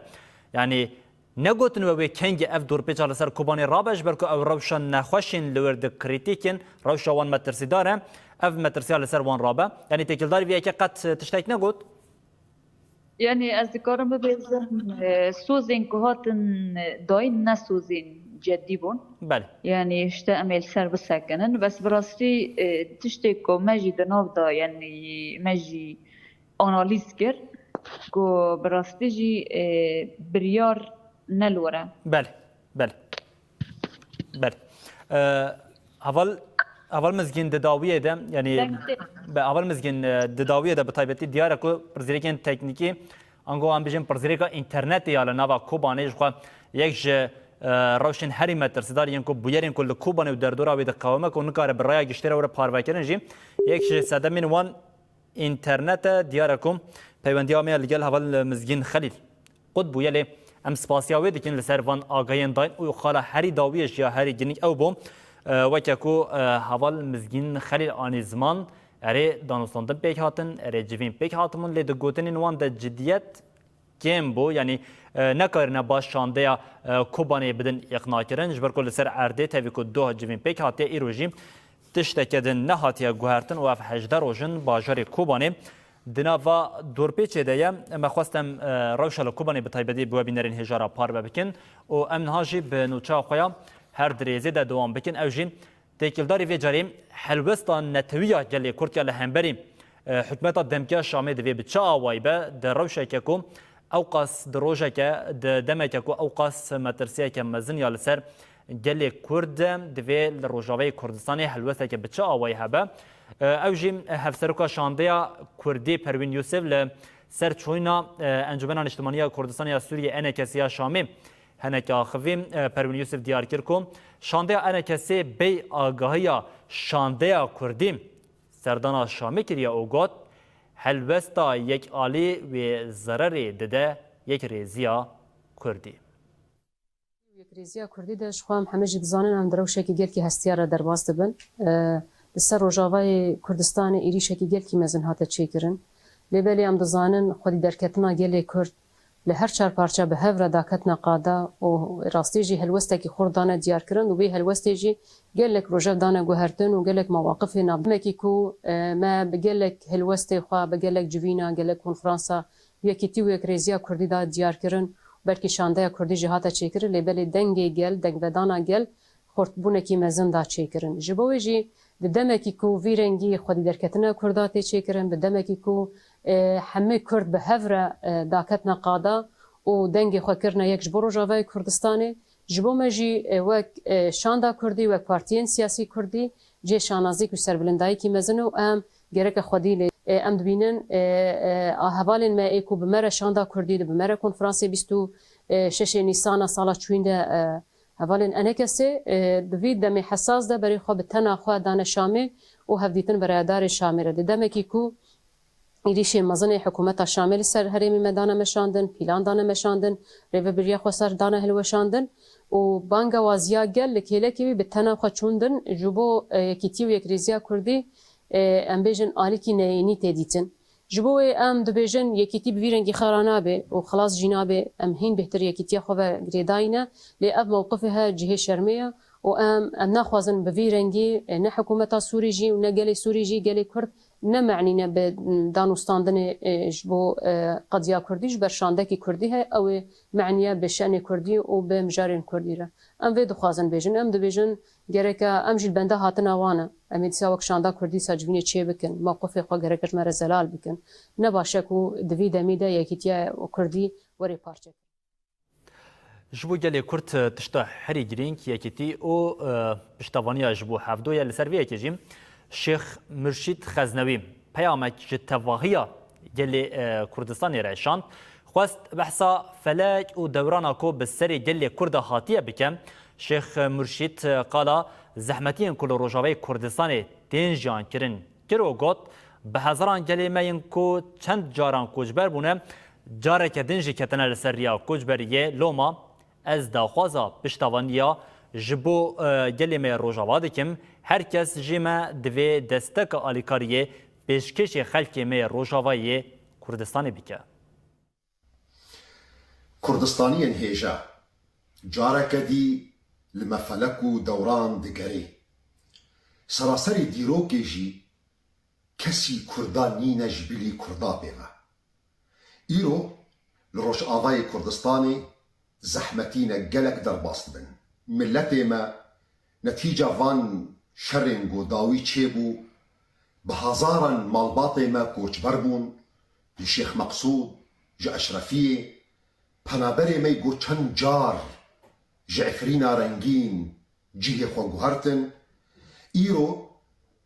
Yanî negotin we wê kengî ev dorpêça li ser Kobanê rabe, ji ber ku ew rewşa nexweş in, li wir di krîtîk in, rewşa wan metirsîdar e, ev metirsiya li ser wan rabe. Yanî têkildarî vê yekê qet tiştek negot? Yanî ez dikarim bibêjim, e, sozên ku hatin, e, dayîn ne sozên cedî bûn. Belê. Yanî işte em ê li ser bisekinin. Bes bi rastî, e, tiştê ku me jî di nav de, yanî me jî analîz kir ku bi rastî jî, e, biryar ne li wir e. Belê, belê. Belê. E, heval, heval Mizgîn di dawiyê de, yanî Dengtê. be, heval Mizgîn, e, di dawiyê de bi taybetî diyar e ku pirsgirêkên teknîkî, ango em bijin pirsgirêka înternetê ya li nava Kobanê ji xwe yek ji, e, rewşên herî metirsîdar yên ku bûyerên ku li Kobanê û derdora wê diqewime ku nikare bi raya giştî re were parvekirin jî yek ji sedemên wan înternete. Diyar e ku peywendiya me ya li gel heval Mizgîn Xelîl qut bûye, lê em spasiya wê dikin li ser van agahiyên dayîn û xala herî dawiyê jî ya herî giring ew bû, e, weke ku, e, heval Mizgîn Xelîl anî ziman, erê danûstandin pêk hatin, erê civîn pêk hatibûn, lê di gotinên wan de cidiyet kêm bû, yanî, e, nekarine baş şandeya, e, Kobanê bidin îqnakirin, ji ber ku li ser erdê tevî ku doh civîn pêk hatiye, îro jî tişteke din nehatiye guhertin û ev hejdeh roj in bajarê Kobanê Di nava dorpêçê de ye. Me xwest em, e, rewşa li Kobanê bi taybetî bi we bînerên hêja re parve bikin û em niha jî bi nûçeya xwe ya her di rêzê de dewam bikin. Ew jî têkildarî vê carê helwesta netewî ya gelê Kurd ya li hemberî, e, hikûmeta demkî ya Şamê divê bi çi awayî be, di rewşeke ku ewqas di rojeke, di demeke ku ewqas metirsiyeke mezin ya li ser gelê Kurd divê li Rojavayê Kurdistanê helwesteke bi çi awayî hebe? E, ew jî hevseroka şandeya Kurdî Perwîn Yûsif li ser çûyîna, e, Encûmena Niştimanî ya Kurdistanê ya Sûriyê, E N K S ya Şamê, heneke axivî, e, Perwîn Yûsif diyar kir ku şandeya E N K S'ê bêyî agahiya şandeya Kurdî serdana Şamê kiriye û got, helwesta yekalî wê zererê dide yekrêziya Kurdî. Yekrêziya Kurdî de ji xwe em hemî jî dizanin em di rewşekî gelkî hestiyar re derbas dibin. E, li ser Rojavayê Kurdistanê êrîşekî gelkî mezin hate çêkirin. Lê belê em dizanin xwedî derketina gelê Kurd li her çar parça bi hev re daketina qada û rastî jî helwestekî xurt dane diyarkirin û vê helwestê jî gelek rojev dane guhertin û gelek mewaqifê navdemekî ku, e, me bi gelek helwestê xwe, bi gelek civîna, gelek konferansa Yekîtî û Yekrêziya Kurdî da diyarkirin, belkî şandeya Kurdî jî hate çêkirin, lê belê dengê gel, dengvedana gel xurtbûnekî mezin da çêkirin. Ji bo wê jî di demekî ku vî rengî xwedî derketina Kurda tê çêkirin, bi demekî ku, e, hemî Kurd bi hev re, e, daketina qada û dengê xwe kirine yek ji bo Rojavayê Kurdistanê, ji bo me jî, e, wek, e, şanda Kurdî, wek partiyên siyasî Kurdî cihê şanazîk û serbilindayîkî mezin e û em gereke xwedî lê, e, em dibînin, e, e, a hevalên me ê ku bi me re şanda Kurdî de, bi me re konferansê bîst û şeşê Nîsana sala çûyîn de, e, hevalên E N K S'ê, e, di vî demê hesas de berê xwe bi tena xwe dane Şamê û hevdîtin bi rayedarê Şamê re. Di demekî ku êrîşên mezin ê hikûmeta Şamê li ser herêmê me dane meşandin, pîlan dane meşandin, rêvebiriya xweser dane hilweşandin û bangewaziya gel li kêlekê wî bi tena xwe çûn din ji bo, e, yekîtî û yekrêziya Kurdî, e, em bêjin alîkî neyênî tê dîtin. Ji bo wê em dibêjin yekîtî bi vî rengî xera nabe û xilas jî nabe, em hîn bêhtir yekîtiya xwe ve girêdayî ne, lê ev mewqifê he cihê şermê ye û em, em naxwazin bi vî rengî, e, ne hikûmeta Sûrî jî û ne gelê Sûrî jî, gelê Kurd ne me'nî ne bi danûstandinê, e, ji bo, e, qediya Kurdî, ji ber şandekî Kurdî heye, ew ê me'niye bi şenê Kurdî û bi mijarên Kurdî re. Em vê dixwazin bêjin, em dibêjin gereke em jî li benda hatina wan e. Em ê dîsa wek şanda Kurdî dîsa civînê çê bikin, mewqifê xwe gereke ji me re zelal bikin. Ne baş e ku di vî demî de yekîtiya Kurdî were parçe. Ji bo gelê Kurd tişta herî girîng yekîtî û, e, piştevaniya ji bo hevdo ye. Li ser vê yekê jî Şêx Murşîd Xeznewî peyamek ji tevahiya gelê, e, Kurdistanê re şand. Xwest behsa felek û dewrana ku bi serê gelê Kurda hatiye bike. Şêx Murşîd, e, qala zehmetiyên ku li Rojavayê Kurdistanê tên jiyan kirin kir û got, bi hezaran gelê me yên ku çend caran koçber bûne, careke din jî ketine li ser riya koçberiyê, loma ez daxwaza piştevaniya ji bo, e, gelê me yê Rojava dikim. Her kes ji me divê desteka alîkariyê pêşkêşê xelkê me yê Rojavayê Kurdistanê bike. Kurdistaniyên hêja, careke dî li me felek û dewran digerê. Seraserî dîrokê jî kesî Kurda nîne ji bilî Kurda pê ve. Îro li Rojavayê Kurdistanê zehmetî ne gelek derbas dibin. Miletê me netîca van şerên ku dawî çêbû, bi hezaran malbatê me koçber bûn, ji Şêx Meqsûd, ji Eşrefiyê, penaberê me ku çend car ji Efrîna rengîn cihê xwe guhertin, îro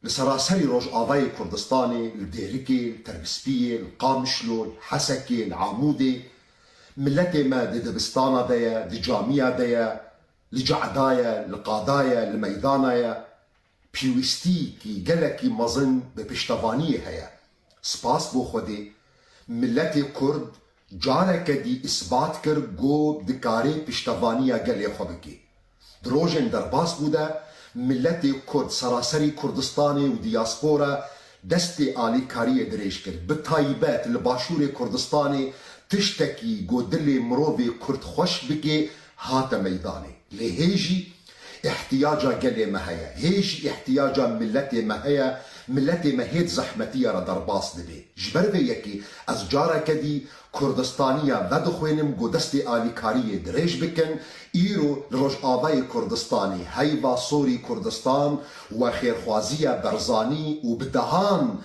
li seraserî Rojavayê Kurdistanê, li Dêrikê, li Terbispiyê, li Qamişlo, li Hesekê, li Amûdê, miletê me di dibistana de ye, di camiya de ye, li cehda ye, li qada ye, li meydana ye. Pêwîstîkî gelekî mezin bi piştevaniyê heye. Spas bo Xwedê, miletê Kurd careke dî îsbat kir ku dikarê piştevaniya gelê xwe bike. Di rojên derbas bû de miletê Kurd seraserî Kurdistanê û diyaspora destê alîkariyê dirêj kir. Bi taybet li Başûrê Kurdistanê tiştekî ku dilê mirovê Kurd xweş bike hate meydanê. Lê hê jî îhtiyaca gelê me heye. Hê jî îhtiyaca miletê me heye Miletê me hê di zehmetiya re derbas dibe. Ji ber vê yekê ez careke dî Kurdistaniya vedixwênim ku destê alîkariyê dirêj bikin, îro li Rojavayê Kurdistanê heyva sorî Kurdistan we xêrxwaziya Berzanî û bi dehan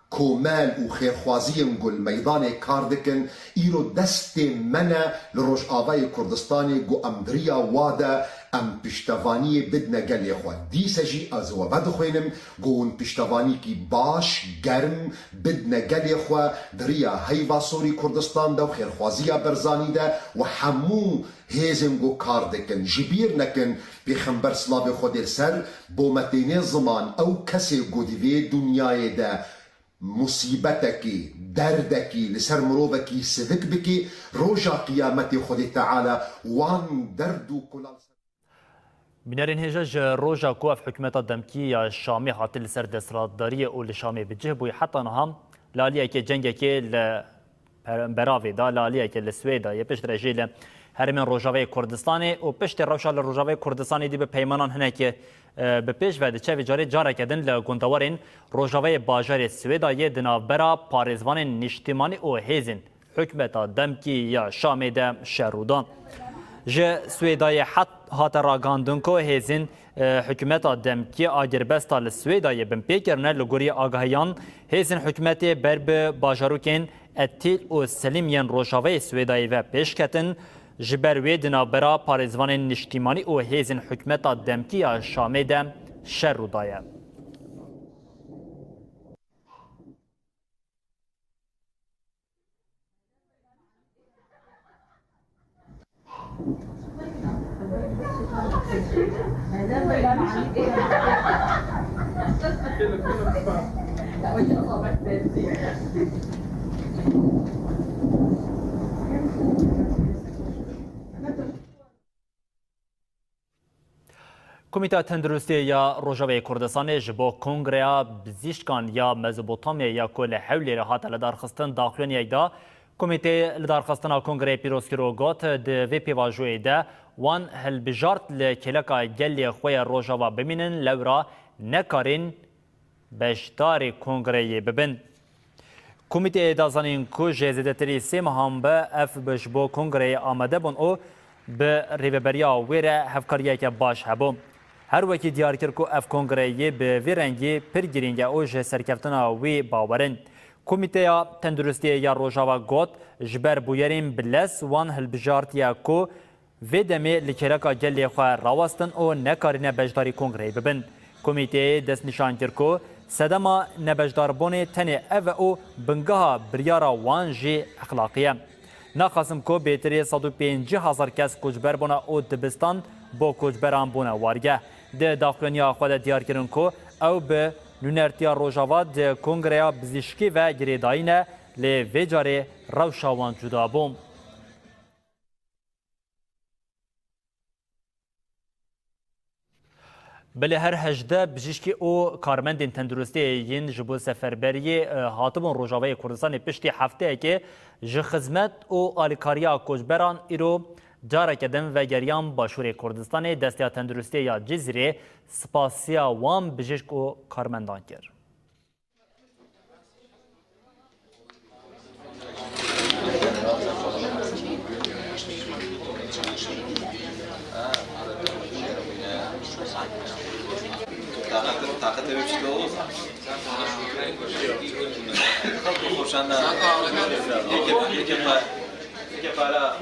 komel û xêrxwaziyên ku li meydanê kar dikin, îro destê me ne li Rojavayê Kurdistanê ku em di riya wa de em piştevaniyê bidine gelê xwe. Dîse jî ez we vedixwênim ku hûn piştevanîkî baş, germ bidine gelê xwe di riya heyva sorî Kurdistan de û xêrxwaziya Berzanî de û hemû hêzên ku kar dikin. Ji bîr nekin, Pêxember silavê Xwedê li ser bo me têne ziman, ew kesê ku di vê dinyayê de musîbetekî, derdekî li ser mirovekî sivik bikî, roja qiyametê Xwedê Teala wan derd û kula li ser Bînerên hêja, ji roja ku ev hikûmeta demkî ya Şamê hatî li ser desthilatdariyê û li Şamê bi cih bûyî heta niha li aliyekê cengekê li per-, beravê da, li aliyekê li Swêdayê, piştre jî li herêmên Rojavayê Kurdistanê û piştê rewşa li Rojavayê Kurdistanê dî bi peymanan hinekî, e, bi pêş ve diçe, vê carê careke din li gundewarên Rojavayê bajarê Swêdayê di navbera parêzvanên niştîmanî û hêzên hikûmeta demkî ya Şamê de şer rû da. Ji Swêdayê het hate ragihandin ku hêzên, e, hikûmeta demkî agirbesta li Swêdayê binpê kirine, li gorî agahiyan hêzên hikûmetê ber bi bajarokên Etîl û Selîm yên rojavayê Swêdayê ve pêş ketin, ji ber wê di navbera parêzvanên niştîmanî û hêzên hikûmeta demkî ya Şamê de şer rû daye. Komîteya Tenduristiyê ya Rojavayê Kurdistanê ji bo Kongreya Bizîşkan ya Mezopotamyayê ya ku li Hewlêrê hate lidarxistin daxuyaniyek da. Komîteyê lidarxistina Kongreyê pîrozkir û got, di vê pêvajoyê de wan hilbijart li kêleka gelê xwe ya Rojava bimînin, lewra nekarîn beşdarî kongreyê bibin. Komîteyê da zanîn ku ji zêdetirî sê mehan be ev bi ji bo kongreyê amade bûn û bi rêveberiya wê re hevkariyeke baş hebû. Her wekî diyar kir ku ev kongreyê bi vî rengî pir girîng e û ji serkeftina wî bawer in. Komîteya Tenduristiyê ya Rojava got, ji ber bûyerên bi lez wan hilbijartiye ku vê demê li kêleka gelê xwe rawestin û nekarîne beşdarî kongreyê bibin. Komîteyê destnîşan kir ku sedema nebeşdarbûnê tenê ev e û bingeha biryara wan jî exlaqî ye. Naxasim ku bêtirî sed û pêncî hezar kes koçber bûne û dibistan bo koçberan bûne wargeh. Di daxuyaniya xwe de diyar kirin ku ew bi nûnertiya Rojava di Kongreya Bizîşkî ve girêdayî ne, lê vê carê rewşa wan cuda bû. Belê her hejdeh bijîşkî û karmendên tenduristiyê yên ji bo seferberiyê, e, hatibûn Rojavayê Kurdistanê piştî hefteyekê ji xizmet û alîkariya koçberan îro careke din vegeriyan Başûrê Kurdistanê, Desteya Tenduristiyê ya Cizîrê spasiya wan bijîşk û karmendan kir. Taqet, taqet evi çi oldu? Xalqı xurşanda. Eke, eke pa-, eke para.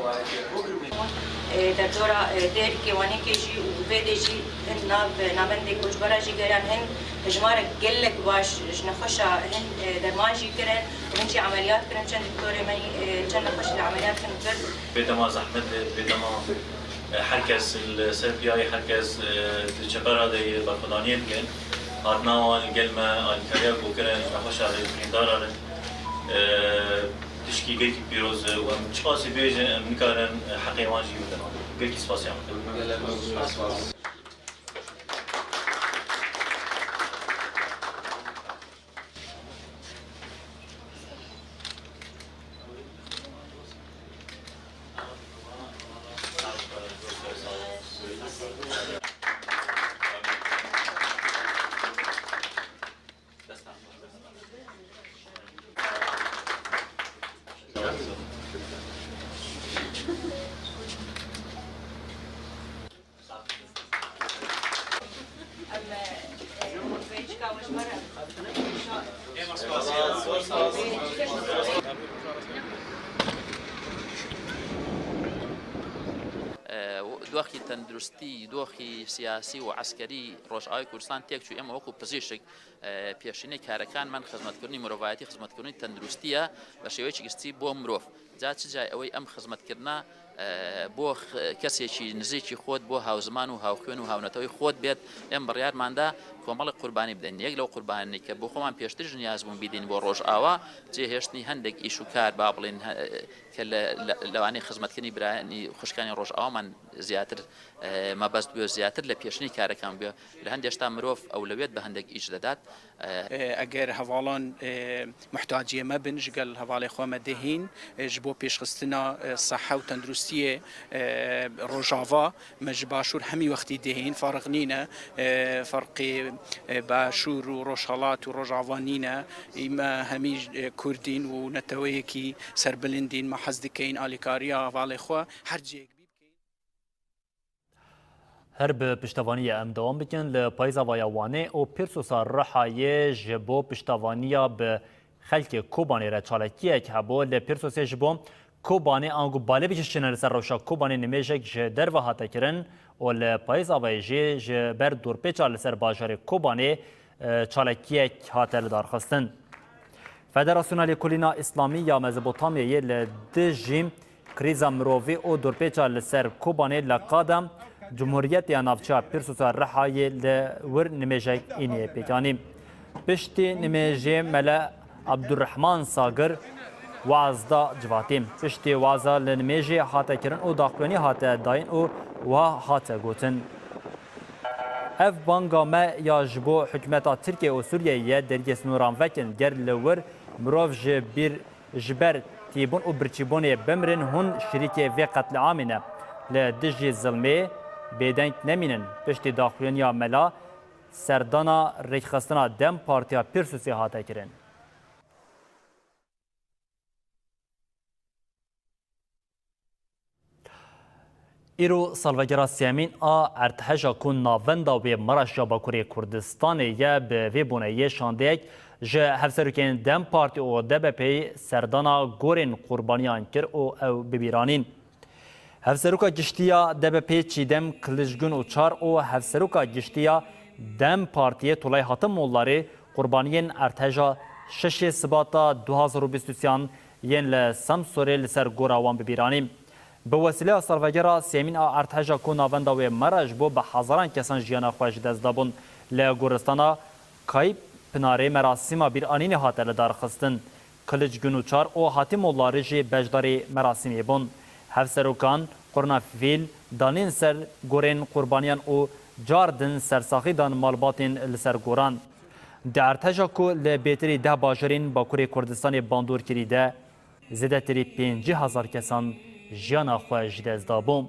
E, derdora, e, Dêrikê, Wanêkê jî û vê dê jî hin nav, e, navendê koçbera jî geriyan, hin hejmarek gelek baş ji nexweşa hin, e, derman jî kirin, hin jî emeliyat kirin, çend doktorê me, e, çend nexweş li emeliyat kirin kir. Bê dema zehmet, bê dema, e, her kes li ser piyayê, her kes, e, di çepera de yê berxwedaniyê dike. Hatina wan li gel me alîkariya ku kirin, ji nexweşa rêzbirîndara re, e, tişkî gelkî pîroz e û em çiqasî bêjin, em nikarin, e, heqê wan jî bidin. Gelkî spasiya me. تەندروستی دۆخی سیاسی و عەسکەری ڕۆژئاوای کوردستان تێک چوو. ئێمە وەکو پزیشک، ئە، پێشینەی کارەکانمان خزمەتکردنی مرۆڤایەتی، خزمەتکردنی تەندروستیە بە شێوەیەکی گشتی بۆ مرۆڤ. جا چ جای ئەوەی ئەم خزمەتکردنە، ئە، بۆ خ-، کەسێکی نزیکی خۆت، بۆ هاوزمان و هاوخوێن و هاونەتەوەی خۆت بێت، ئێمە بڕیارماندا کۆمەڵی قوربانی بدەین. یەک لەو قوربانەی کە بۆ خۆمان پێشتر نیاز بوون بیدین بۆ ڕۆژئاوا، جێهێشتنی هەندێک ئیش و کار، با بڵێن، هە-، کە لە، لە، لەوانەی خزمەتکردنی برایانی خوشکانی ڕۆژئاوامان زیاتر، ئە، مەبەست بووە، زیاتر لە پێشنی کارەکان بووە. لە هەندێک شتا مرۆڤ ئەولەویەت بە هەندێک ئیش دەدات. ئە، ئەگەر هەڤاڵان، ئە، محتاجیە مە بن، ژگەل هەڤاڵێ خۆ مە دەهین، ئە، ji bo pêşxistina، ئە، سەحە و تەندروستیە، ئە، ڕۆژاڤا مە ji باشوور هەمی وەختی دەهین، فەرق نینە، ئە، فەرقی، ئە، باشوور و ڕۆژهەڵات و ڕۆژاڤا نینە. ئیمە هەمی، ئە، کوردین و نەتەوەیەکی سەربلندین، مە حەز دکەین ئالیکاریە هەڤاڵێ خۆ هەر جێک بی بکەین. Her bi piştevaniya em dewam bikin. Li payîza vaya Wanê û Pîrsosa Rihayê ji bo piştevaniya bi xelkê Kobanê re çalakiyek hebû. Li Pîrsosê ji bo Kobanê ango balê bikişîne li ser rewşa Kobanê nimêjek ji derve hate kirin û li payîza vayê jî ji ber dorpêça li ser bajarê Kobanê e, çalakiyek hate lidarxistin. Federasyona Lêkolîna Îslamî ya Mezopotamyayê li dijî krîza mirovî û dorpêça li ser Kobanê li qada Cumhuriyetê ya Navçeya Pîrsosa Rihayê li wir nimêjek îniyê pêkanî. Piştî nimêjê Mele Abdurrahman Sagir waz da civatî. Piştî waza li nimêjê hate kirin û daxuyanî hate dayîn û wiha hate gotin. Ev banga me ya ji bo hikûmeta Tirkiye û Sûriyeyê ye, dergê sinoran vekin. Ger li wir mirov ji bîr, ji ber tîbûn û birçîbûnê bimirin, hûn şirîkê vê qetliamê ne. Li dijî zilmê bêdeng nemînin. Piştî daxuyaniya mela, serdana rêkxistina DEM Partiya Pîrsûsê hate kirin. Îro salvegera sêyemîn a erdheja ku navenda wê Maraş ya Bakurê Kurdistanê ye, bi vê boneyê şandeyek ji hevserokên DEM Partî û DBP'yê serdana gorên qurbaniyan kir û ew bibîranîn. Hevseroka Giştî ya DBP'ê Çîdem Kiliçgun Uçar û Hevseroka Giştî ya DEM Partiyê Tulay Hatim Mollarê qurbaniyên erdheja şeşê Sibata du hazar û bîst û sêyan yên li Semsorê li ser gora wan bibîranî. Bi wesîleya salvegera sêmîn a erdheja ku navenda wê me re ji bo bi hezaran kesan jiyana xwe ji dest dabûn, li goristana Kayîp Pinarê merasîma bîranînê hate lidarxistin. Kiliçgun Uçar û Hatîm Mollarî jî beşdarî merasîmê bûn. Hevserokan qurna fîl danîn ser gorên qurbaniyan û car din sersaxî dan malbatên li ser goran. Di erdheja ku li bêtirî deh bajarên Bakurê Kurdistanê bandor kirî de, zêdetirî pêncî hezar kesan jiyana xwe ji dest dabû.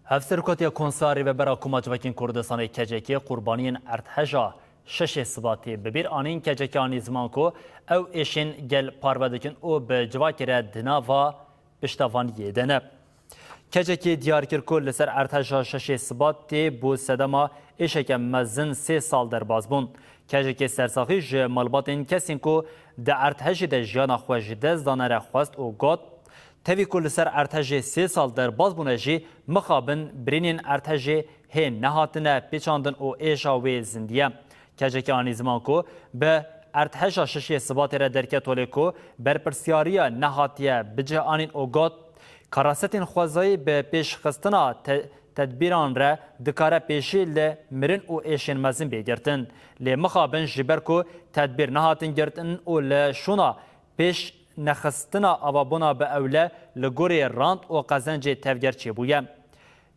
Hevserokatiya Konseya Rêvebera Koma Civakên Kurdistanê, K C K, qurbaniyên erdheja şeşê Sibatê bi bîr anîn. K C K anî ziman ku ew êşên gel parve dikin û bi civakê re di nava piştevaniyê de ne. K C K diyar kir ku li ser erdheja şeşê Sibatê bû sedema êşeke mezin sê sal derbas bûn. K C K sersaxî ji malbatên kesên ku di erdhejê de jiyana xwe ji dest dane re xwest û got, Tevî ku li ser erdhejê sê sal derbas bûne jî, mixabin birînên erdhejê hê nehatine pêçandin û êşa wê zindî ye. K C K anî ziman ku bi erdheja şeşê Sibatê re derket holê ku berpirsiyariya nehatiye bicihanîn û got, Karasetên xwezayî bi pêşxistina te-, tedbîran re dikare pêşî li mirin û êşên mezin bê girtin. Lê mixabin ji ber ku tedbîr nehatin girtin û li şûna pêş nexistina avabûna bi ewle li gorî rand û qezencê tevger çêbûye.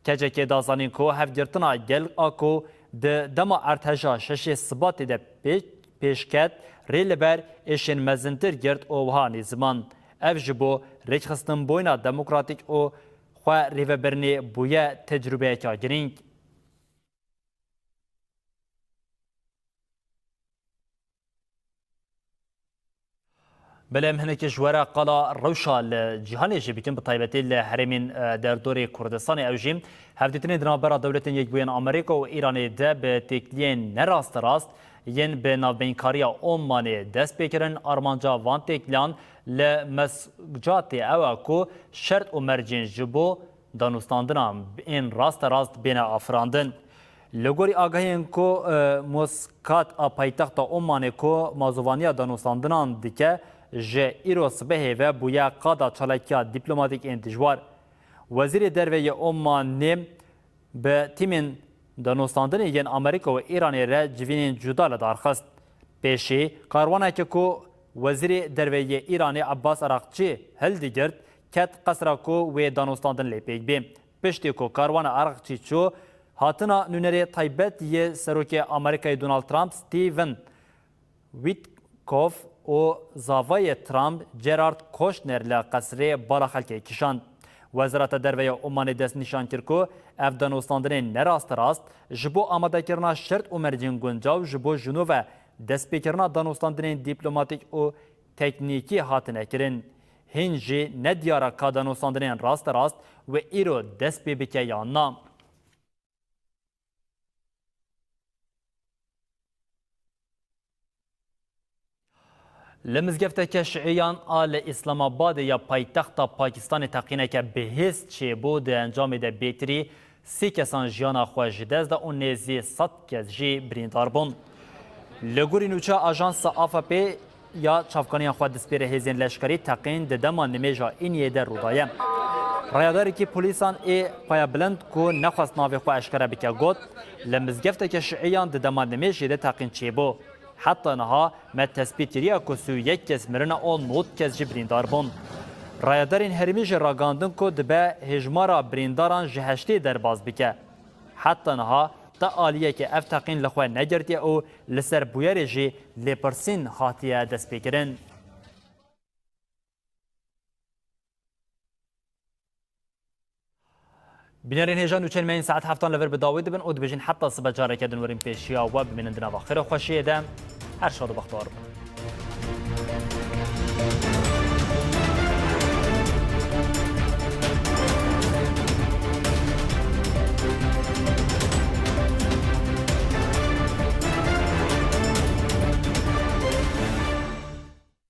K C K da zanîn ku hevgirtina gel a ku di dema erdheja şeşê Sibatê de pê-, pêş ket, rê li ber êşên mezintir girt û wiha anî ziman, Ev ji bo rêkxistinbûyîna demokratîk û xwe rêvebirinê bûye tecrûbeyeka girîng. Belê, em hinekî ji we re qala rewşa li cîhanê jî bikin, bi taybetî li herêmên, e, derdorê Kurdistanê. Ew jî hevdîtinên di navbera Dewletên Yekbûyên Amerîka û Îranê de bi têkiliyên ne rasterast yên bi navbeynkariya Omanê dest pê kirin. Armanca van têkiliyan li Mescatê ew e ku şert û mercên ji bo danûstandina ên rasterast bêne afirandin. Li gorî agahiyên ku, e, Muscat a paytexta Omanê ku mazovaniya danûstandinan dike, ji îro sibehê ve bûye qada çalakiya dîplomatîk ên dijwar. Wezîrê Derve yê Omanê bi tîmên danûstandinê yên Amerîka û Îranê re civînên cuda li dar xist. Pêşî, karwaneke ku Wezîrê Derve yê Îranê Abbas Araqçî hildigirt, ket qesra ku wê danûstandin lê pêk bê. Piştî ku karwana Araqçî çû, hatina nûnerê taybet yê Serokê Amerîkayê Donald Trump, Stephen Witkoff û zavayê Trump, Gerard Kushner li qesrê bala xelkê kişand. Wezareta Derve ya Omanê destnîşan kir ku ev danûstandinên ne rasterast ji bo amadekirina şert û mercên guncaw ji bo ji nû ve destpêkirina danûstandinên dîplomatîk û teknîkî hatine kirin. Hîn jî ne diyar e ka danûstandinên rasterast wê îro dest pê bike yan na. Li mizgefteke şiîyan a li Îslamabadê ya paytexta Pakistanê teqîneke bihêz çêbû, di encamê de bêtirî sê kesan jiyana xwe ji dest da û nêzî sed kes jî birîndar bûn. Li gorî nûçe, ajansa A F P ya çavkaniya xwe dispêre hêzên leşkerî, teqîn di dema nimêja îniyê de rû daye. Rayadarekî polîsan ê payebilind ku nexwest navê xwe eşkere bike got, li mizgefteke şiîyan di dema nimêjê de teqîn çêbû. Heta niha me tespît kiriye ku sî û yek kes mirine û nod kes jî birîndar bûn. Rayedarên herêmî jî ragihandin ku dibe hêjmara birîndaran ji heştê derbas bike. Heta niha te aliyeke ev teqîn li xwe negirtiye û li ser bûyerê jî lêpirsîn hatiye destpêkirin. Bînerên hêja, nûçeyên me yên saet heftan li vir bi dawî dibin û dibêjin heta sibe careke din werin pêşiya we, bimînin di nava xêr û xweşiyê de. Her şad û bextewar bin.